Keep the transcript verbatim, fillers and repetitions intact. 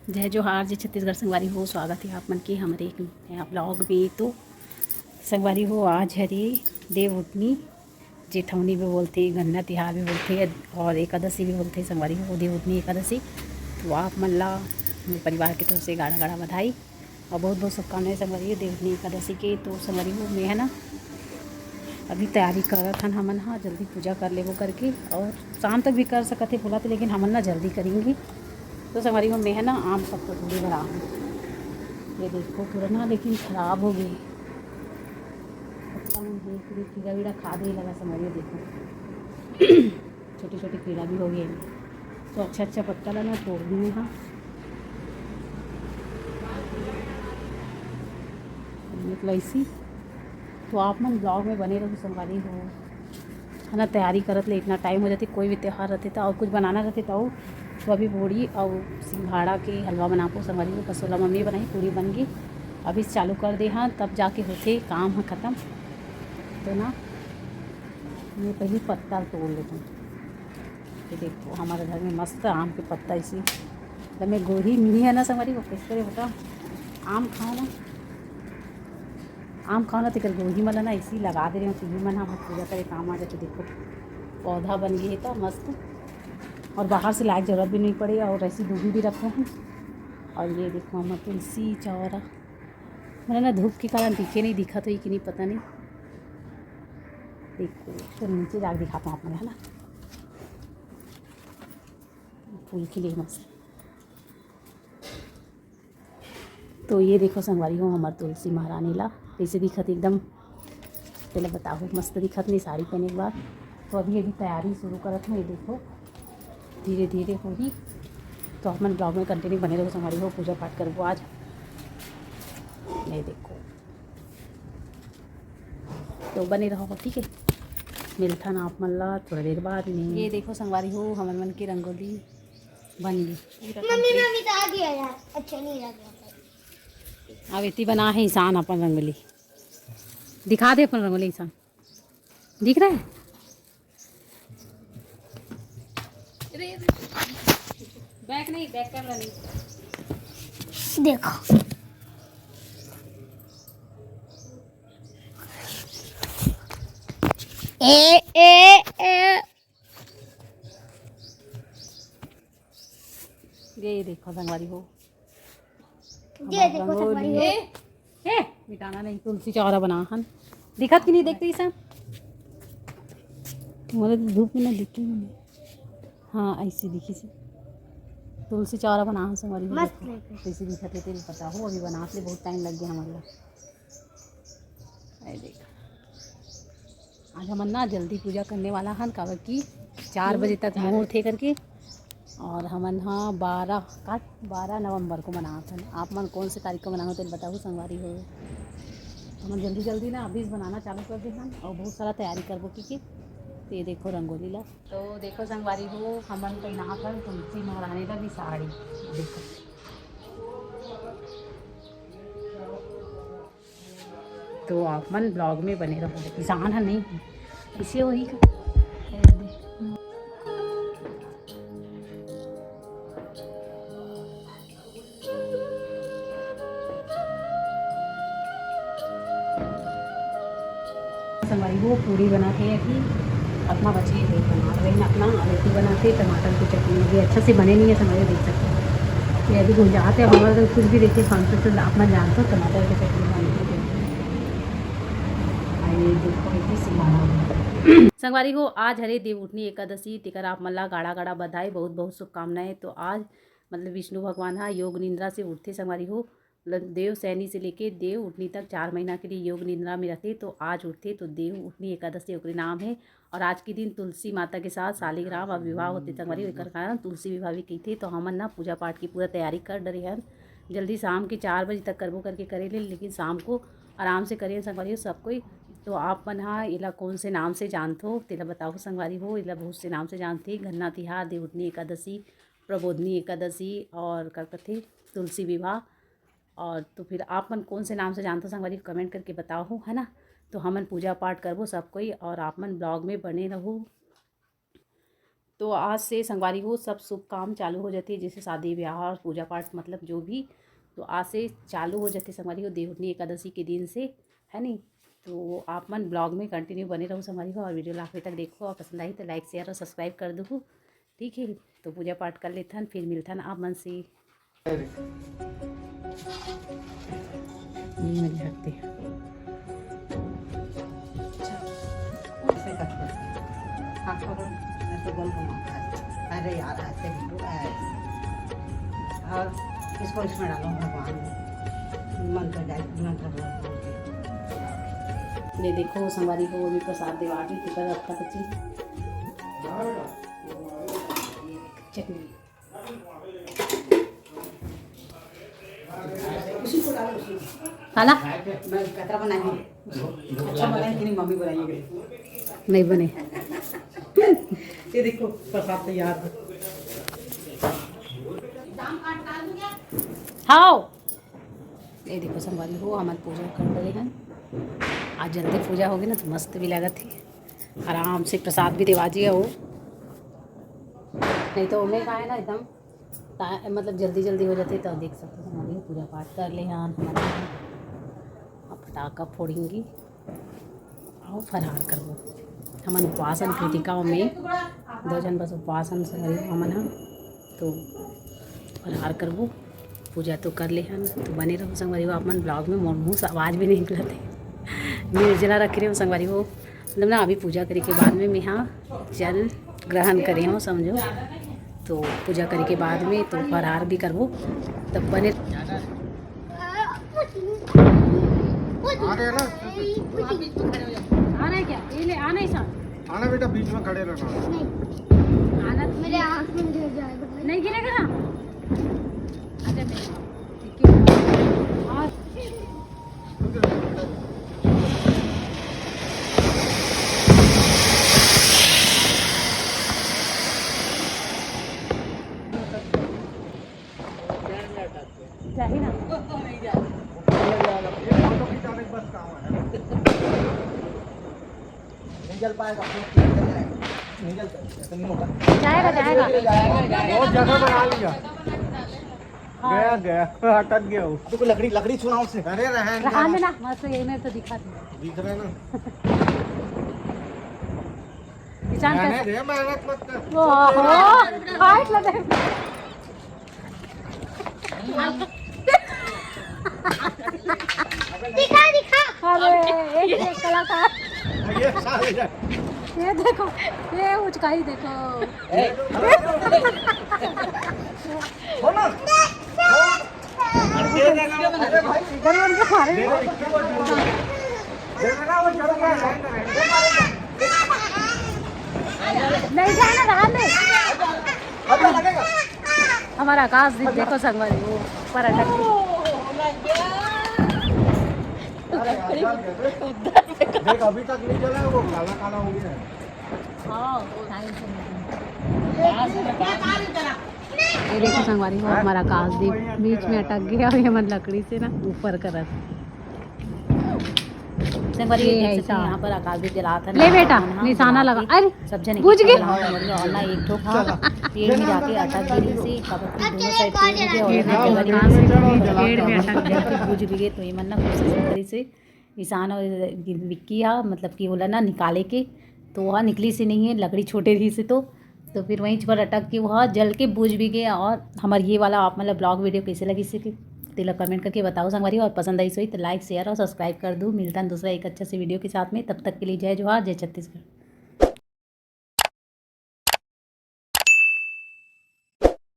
जय जोहार, जय छत्तीसगढ़ संगवारी हो, स्वागत हे आप मन के हमर एक नया vlog में। तो संगवारी हो, आज हरे देव उठनी, जेठौनी भी बोलथे, गन्ना तिहार भी बोलथे और एकादशी भी बोलथे संगवारी हो, देव उठनी एकादशी। तो आप मन ला मोर परिवार के तरफ से गाड़ा गाड़ा बधाई और बहुत बहुत शुभकामनाएं संगवारी हो देव उठनी एकादशी के। तो संगवारी हो, मैं है ना अभी तैयारी करत हन हमन हा, जल्दी पूजा कर लेबो करके, और शाम तक भी कर सकत हे बोलत हे, लेकिन हमन ना जल्दी करेंगे। तो संगवारी हो, मैं है ना आम सबको थोड़ी बड़ा हूँ, ये देखो पूरा ना, लेकिन खराब हो गई, पत्ता मन हे पूरी कीड़ा वीड़ा खा दे लगा संगवारी हो, देखो छोटे छोटे कीड़ा भी हो गए। तो अच्छा अच्छा पत्ता ला ना तोड़ दी मैं हा, मतलब ऐसी। तो आप मन vlog में बने रहो संगवारी हो, है ना। तैयारी करत ले इतना टाइम हो जाथे, कोई भी त्यौहार रहथे तो और कुछ बनाना रहथे तो, तो अभी पूड़ी और सिंघाड़ा के हलवा बनाबो संगवारी हो। कसोला मम्मी बनाही, पूड़ी बन गई, अभी चालू कर दे हाँ, तब जाके होथे काम ह खत्म। तो ना मैं पहले पत्ता तोड़ लेता हूँ। ये देखो हमारे घर में मस्त आम के पत्ता इसी, जब मैं गोही मिली है ना संगवारी हो, किस तरह बताओ, आम खाओ ना, आम खाओ ना, तेकर गोही मन ला ना इसी लगा दे रहे हो, तुमन मन ह पूजा करे काम आ जाथे। देखो पौधा बन गई है तो मस्त, और बाहर से लाए के जरूरत भी नहीं पड़े, और ऐसी दूबी भी रखे हैं। और ये देखो हमर तुलसी चौरा, मैंने ना धूप के कारण दिखे नहीं, दिखा तो ही कि नहीं पता नहीं। देखो तो नीचे जाके दिखाता हूँ आप मन, है ना, फूल खिले मस्त। तो ये देखो संगवारी हो हमर तुलसी महारानी ला कैसे दिखत एकदम, पहले बताओ मस्त दिखत नहीं साड़ी पहने के बाद। तो अभी अभी तैयारी शुरू करत हूँ, ये देखो धीरे धीरे होही। तो आप मन vlog में continue बने रहो संगवारी हो, पूजा पाठ करबो आज। ये देखो तो बने रहो, ठीक है, मिलथन आप मन ला थोड़ा देर बाद में। ये देखो संगवारी हो हमर मन की रंगोली बन गई। मम्मी, मम्मी तो आ गया यार, अच्छा नहीं लग रहा। अब इतनी बना है इंसान अपन रंगोली, दिखा दे अपन रंगोली इंसान, दिख रहा है? बैक नहीं, बैक कैमरा नहीं। देखो ए ए ए ये देखो संगवारी हो, ये देखो संगवारी हो। ए, ए, मिटाना नहीं, तुलसी चौरा बना हन। दिखत कि नहीं देखते इसे? मोला तो धूप में ना दिखे नहीं। हाँ, ऐसे दिखी से। तुलसी चौरा बना हन संगवारी हो, मस्त देखो। लगे। कैसे दिखत हे तेल पता हो, अभी बनात ले बहुत टाइम लग गया हमारे। ये देख, आज हमन ना जल्दी पूजा करने वाला हन, काबर कि चार बजे तक मुहूर्त हे करके। और हमन हा बारह का, बारह नवंबर को मनावत हन। आप मन कौन से तारीख को मनावत हन, बताहू संगवारी हो। हमन जल्दी जल्दी ना अभी से बनाना चालू कर दे हन और बहुत सारा तैयारी करबो की, की। तो ये देखो रंगोली ला। तो देखो संगवारी हो, हमन पहनावत हन तुलसी महारानी ला भी साड़ी। देखो तो आप मन vlog में बने रहो। किसान ह नहीं, किसे होही का? संगवारी हो, पूड़ी बना के अभी अपना बचे हे, बना रहे हैं अपना, रोटी बना के टमाटर की चटनी, अभी अच्छा से बने नहीं है संगवारी, देख सकते हो। ये अभी भुंजात हे, हमारा तो कुछ भी देखिए, कॉन्सेप्ट आप मन जानते हो, टमाटर की चटनी बना के। अरे देखो, इतनी सी बना हुआ। संगवारी हो, आज हरे देवउठनी एकादशी, तेकर आप मन ला गाड़ा गाड़ा बधाई, बहुत बहुत शुभकामनाएं। तो आज मतलब विष्णु भगवान हा योग निंद्रा से उठथे संगवारी हो, ल-, देव सैनी से लेके देव उठनी तक चार महीना के लिए योग निंद्रा में रहथे। तो आज उठथे तो देव उठनी एकादशी ओकरे नाम हे। और आज के दिन तुलसी माता के साथ शालिग्राम अब विवाह होथे संगवारी, एकर कारण तुलसी विवाह भी कहिथे। तो हमन ना पूजा पाठ की पूरा तैयारी कर डरे हन, जल्दी शाम के चार बजे तक करबो करके करे ले, लेकिन शाम को आराम से करे संगवारी हो सब कोई। तो आप मन हा एला कौन से नाम से जानथो, तेला बताओ संगवारी हो। एला बहुत से नाम से जानथे, गन्ना तिहार, देवउठनी एकादशी, प्रबोधनी एकादशी और का कथे, तुलसी विवाह। और तो फिर आप मन कौन से नाम से जानथो संगवारी, कमेंट करके बताओ, है ना। तो हमन पूजा पाठ करबो सब कोई और आप मन vlog में बने रहो। तो आज से संगवारी हो सब शुभ काम चालू हो जाथे, जैसे शादी ब्याह और पूजा पाठ, मतलब जो भी। तो आज से चालू हो जाथे संगवारी हो देवउठनी एकादशी के दिन से, है नी? तो आप मन vlog में continue बने रहो संगवारी हो, और video ला आखिरी तक देखो, और पसंद आही तो like, share और subscribe कर दो, ठीक है? तो पूजा पाठ कर लेथन, फिर मिलथन आप मन से। ये वाली हटते हैं। ऐसे करके। हाँ, पकड़ो। मैं तो गोल घुमाता है। अरे यार, ऐसे भी तो है। और इसको इसमें डालो भगवान। मंत्र डाल, मंत्र बोलो। ये देखो, संगवारी हो वो भी प्रसाद देवा के, तेकर रखता कच्ची चटनी। उसी को डालो, उसी को। खाना? मैं कतरा बनाई हूँ। अच्छा बनाई कि नहीं, मम्मी बनाई है। नहीं बने। ये देखो, प्रसाद तैयार है। हाँ। ये देखो संगवारी हो, हमन पूजा कर डरे हन। आज जल्दी पूजा होगे ना, तो मस्त भी लागत हे। आराम से प्रसाद भी देवा जी हो, नहीं तो ओमे का है ना, एकदम टा-, मतलब जल्दी जल्दी हो जाथे। तो देख सकते हो संगवारी हो, पूजा पाठ कर ले हन हमन। अब फटाका फोड़ेंगी। अउ फरहार करबो। हमन उपवास हन कृतिका अउ मैं, दो झन बस उपवास हन संगवारी हो हमन ह। तो फरहार करबो, पूजा तो कर ले हन। तो बने रहो संगवारी हो आप मन vlog में। मोर मुँह से आवाज़ भी नहीं निकलत हे, निर्जला रखे रहे हो संगवारी हो। मतलब ना, अभी पूजा करे के बाद में मैं हाँ जल ग्रहण करे हूँ, समझो। तो पूजा करे के बाद में तो फरहार भी करबो, तब बने। आ रहे ना? आना है क्या? ये ले, आना है साथ। आना बेटा, बीच में खड़े रहना। नहीं। आना तो मेरे आँख में गिर जाएगा। नहीं गिरेगा ना? अच्छा, मेरे, ठीक है। और जाही ना। नहीं चल पाएगा, नहीं चल पाएगा, ऐसा नहीं होगा। जाएगा, जाएगा। बहुत जगह बना लिया। हाँ। गया, गया, अटक गया वो। देखो, लकड़ी, लकड़ी छूना उससे। अरे, रहन दे। रहा में ना, मस्त यही मेरे तो दिखा दिया। दिख रहा है ना? किसान रहने कैसे? दे, मेहनत मत कर। ओहो, फाइट लगे। दिखा, दिखा। अरे, एक, एक कलाकार। ये साले। ये देखो, ये उचकाई देखो। ए। बोलो। अरे भाई, इधर उनके मारे। नहीं जाना, रहा नहीं। हमारा आकाशदीप देखो संगवारी, वो ऊपर अटक गई। देख, अभी तक नहीं जला है, वो काला काला हो गया है। हाँ, वो ये देखो संगवारी हो, हमारा आकाशदीप बीच में अटक गया, ये मन लकड़ी से ना ऊपर करत। संगवारी ये देख सकते हैं, ऐसा। यहाँ पर आकाशदीप जलात है ले ना, बेटा, यहाँ निशाना जला लगा। के अरे, सब जने बुझ गए। और ना एक ठो पेड़ में जाके अटक गई से, काबर कि दोनों साइड पेड़ भी है और ये ना देखो, जंगल आकाशदीप पेड़ में अटक गया। बुझ भी गए, तो ये मन ना कोशिश करी से किसान और विक्की हा, मतलब कि ओला ना निकाले के, तो वह निकली से नहीं है, लकड़ी छोटे रही से तो, तो फिर वहीं पर अटक के वह जल के बुझ भी गया। और हमार ये वाला आप मतलब vlog video कैसे लगी से तेला comment करके बताओ संगवारी, और पसंद आई सोई तो like, share और subscribe कर दू। मिलता है दूसरा एक अच्छा से video के साथ में, तब तक के लिए जय जोहार, जय छत्तीसगढ़।